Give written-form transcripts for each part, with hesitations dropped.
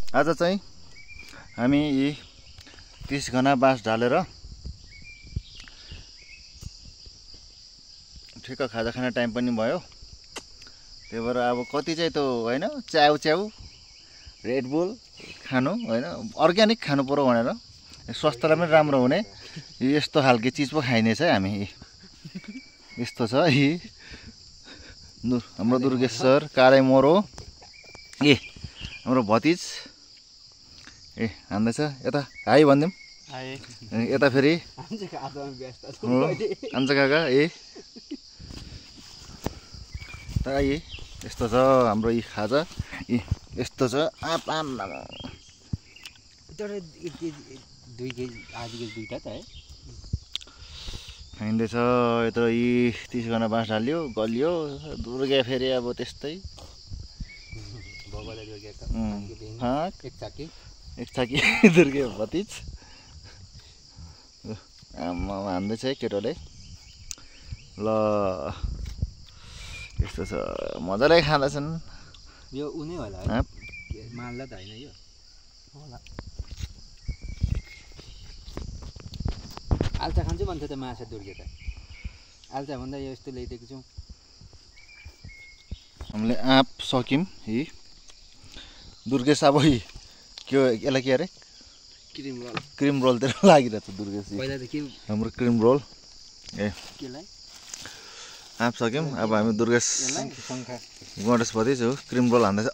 आज चाहिँ हामी यी 30 घना बाँस ढालेर ठिक्क खाजा खाने टाइम पनि भयो। त्यही भएर अब कति चाहिँ त होइन च्याउ रेडबुल खानु होइन अर्ग्यानिक खानु पर्यो भनेर स्वास्थ्यलाई पनि राम्रो हुने यस्तो खालको चिज पो खाइनेछ है हामी। यस्तो छ यी हाम्रो दुर्गेश सर कालै मरो ए हाम्रो भतिज ए हान्दैछ यता हाई भनिदिउँ यता फेरि आन्छ काका ए यस्तो छ हाम्रो यी खाजा यस्तो छ खाइँदैछ यत्रो यी 30 घना बाँस ढाल्यो गलियो दुर्गे फेरि अब त्यस्तै एक छाकी दुर्गे भतिज हान्दैछ है केटोले ल यस्तो छ मजाले खाँदैछन्। यो उनी होला है माल्ला त हैन यो होला आल्चा खान्छु भन्थ्यो त माछा दुर्गे त आल्चा भन्दा यो यस्तो ल्याइदिएको छौँ हामीले आँप सक्यौँ यी दुर्गेश अब के यसलाई के अरे क्रिम रोलतिर लागिरहेछ दुर्गेश हाम्रो क्रिम रोल ए आँप सक्यौँ अब हामी दुर्गेश गणेश भतिज हो क्रिम रोल हान्दैछ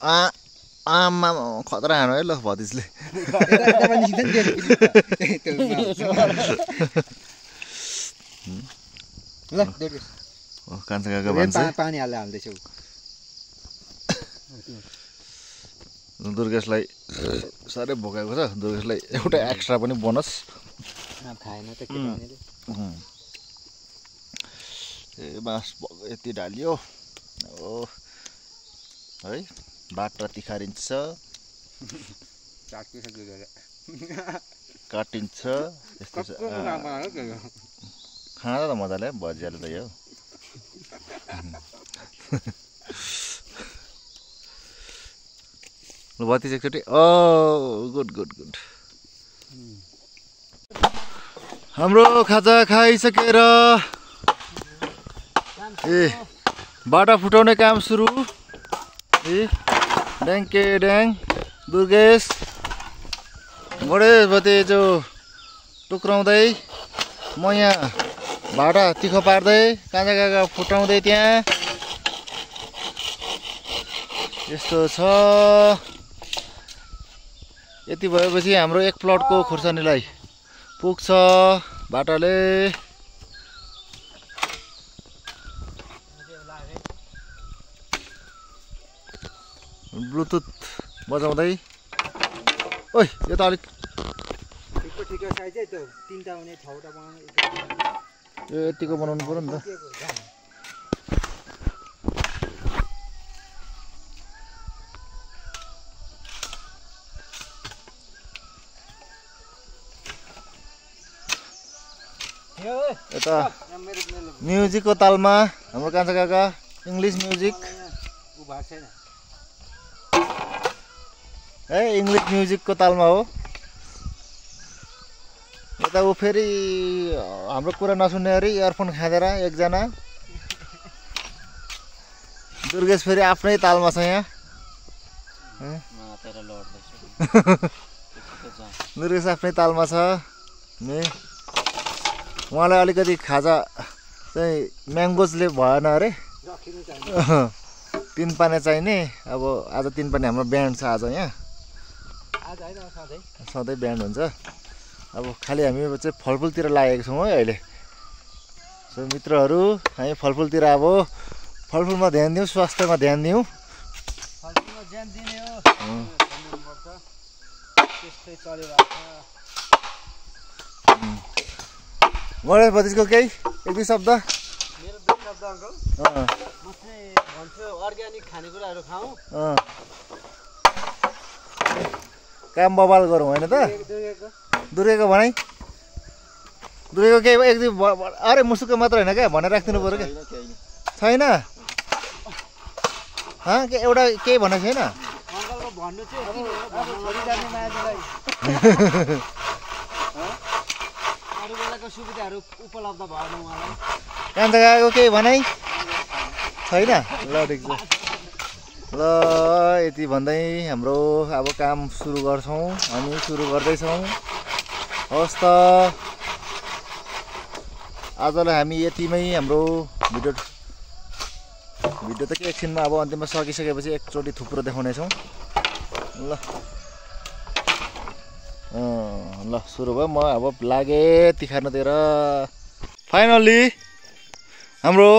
आमा खतरा हानु है ल भतिजले कान्छा काका भन्छ पानी हालेर हाल्दैछु दुर्गेशलाई साह्रै भोकाएको छ दुर्गेशलाई एउटा एक्स्ट्रा पनि बोनस खाएन त के ए बाँस यति ढालियो ओ है बाटो तिखारिन्छ काटिन्छ यस्तो छ खाँदा त मजाले भजिहाल्यो त यो भतिज एकचोटि गुड गुड गुड हाम्रो खाजा खाइसकेर ए बाटा फुटाउने काम सुरु ए ड्याङ के ड्याङ दुर्गेश गणेश भतिजो टुक्राउँदै म यहाँ भाटा तिखो पार्दै काँचा काका फुटाउँदै त्यहाँ यस्तो छ। यति भएपछि हाम्रो एक प्लटको खुर्सानीलाई पुग्छ बाटाले। ब्लुटुथ बजाउँदै ओइ यो त अलिक यो यतिको बनाउनु पर्यो नि त। यता म्युजिकको तालमा हाम्रो कान्छा काका इङ्ग्लिस म्युजिक है इङ्ग्लिस म्युजिकको तालमा हो। यता ऊ फेरि हाम्रो कुरा नसुन्ने अरे इयरफोन खाँदेर एकजना दुर्गेश फेरि आफ्नै तालमा छ यहाँ दुर्गेश आफ्नै तालमा छ नि उहाँलाई अलिकति खाजा चाहिँ म्याङ्गोजले भएन अरे 3 पाने चाहिने। अब आज 3 पाने हाम्रो ब्यान्ड छ आज यहाँ सधैँ ब्यान्ड हुन्छ। अब खालि हामी चाहिँ फलफुलतिर लागेको छौँ है अहिले। सो मित्रहरू हामी फलफुलतिर अब फलफुलमा ध्यान दिउँ स्वास्थ्यमा ध्यान दिउँ गणेश भतिजको केही 1-2 शब्द मेरो 2 शब्द अङ्कल म चाहिँ भन्छु अर्ग्यानिक खानेकुराहरू खाऊ काम बबाल गरौँ होइन त दुर्गेको भनाइ दुर्गेको केही 1-2 अरे मुसुक मात्र होइन क्या भनेर राखिदिनु पऱ्यो क्या छैन के एउटा केही भनेको छैन भन्नु चाहिँ किन हो अब छोरी जाने मान्छेलाई अरू बेलाको सुविधाहरू उपलब्ध भएन उहाँलाई कान्छ गएको केही भनाइ छैन ल ठिक छ ल यति भन्दै हाम्रो अब काम सुरु गर्छौँ हामी सुरु गर्दैछौँ हवस् त आजलाई हामी यतिमै हाम्रो भिडियो त के एकछिनमा अब अन्तिममा सकिसकेपछि एकचोटि थुप्रो देखाउनेछौँ ल ल सुरु भयो म अब लागेँ तिखार्नुतिर फाइनल्ली हाम्रो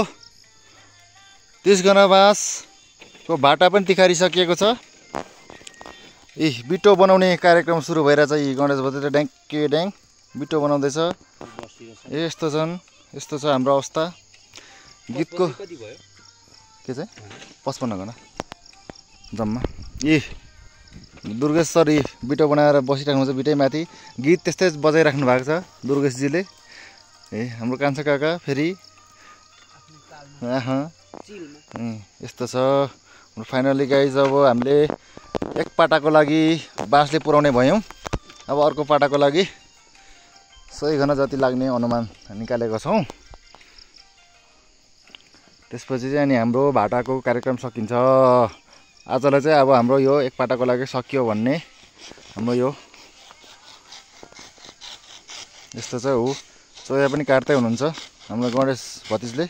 30 गनाबासको भाटा पनि तिखारिसकिएको छ बिटो बनाउने कार्यक्रम सुरु भइरहेछ यी गणेश भतिजा ड्याङ्के ड्याङ बिटो बनाउँदैछ यस्तो छ हाम्रो अवस्था गीतको के चाहिँ 55 गना जम्मा दुर्गेश सर बिटो बनाएर बसिराख्नुहुन्छ बिटै माथि गीत त्यस्तै बजाइराख्नु भएको छ दुर्गेशजीले हाम्रो कान्छा काका फेरि यस्तो छ फाइनली गाइज अब हामीले एक पाटाको लागि बाँसले पुर्याउने भयौँ अब अर्को पाटाको लागि 100 घना जति लाग्ने अनुमान निकालेको छौँ त्यसपछि चाहिँ अनि हाम्रो भाटाको कार्यक्रम सकिन्छ आजलाई चाहिँ अब हाम्रो यो एक पाटाको लागि सकियो भन्ने हाम्रो यो यस्तो चाहिँ हो चोया पनि काट्दै हुनुहुन्छ हाम्रो गणेश भतिजले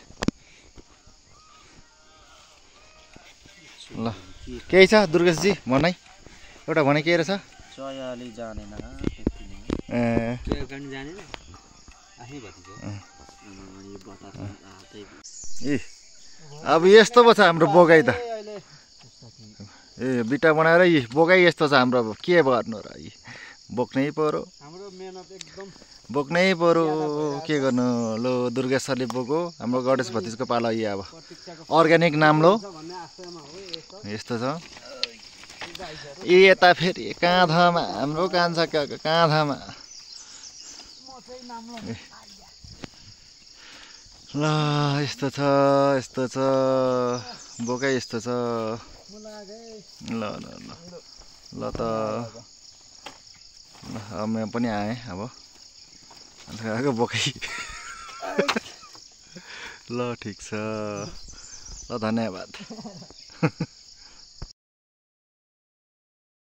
ल केही छ दुर्गेशजी भनाइ एउटा भनाइ के रहेछ चयाले जानेन अब यस्तो पो छ हाम्रो बोगाइ त बिटा बनाएर बोगाइ यस्तो छ हाम्रो अब के गर्नु र बोक्नै पर्यो बोक्नै पर्यो के गर्नु लो दुर्गा सरले बोको हाम्रो गणेश भतिजको पालो अब अर्ग्यानिक नाम लो यस्तो छ यता फेरि काँधामा हाम्रो कान्छा काका काँधामा ल यस्तो छ बोकै यस्तो छ ल ल ल ल त म पनि आएँ अब आएको बोकै ल ठिक छ ल धन्यवाद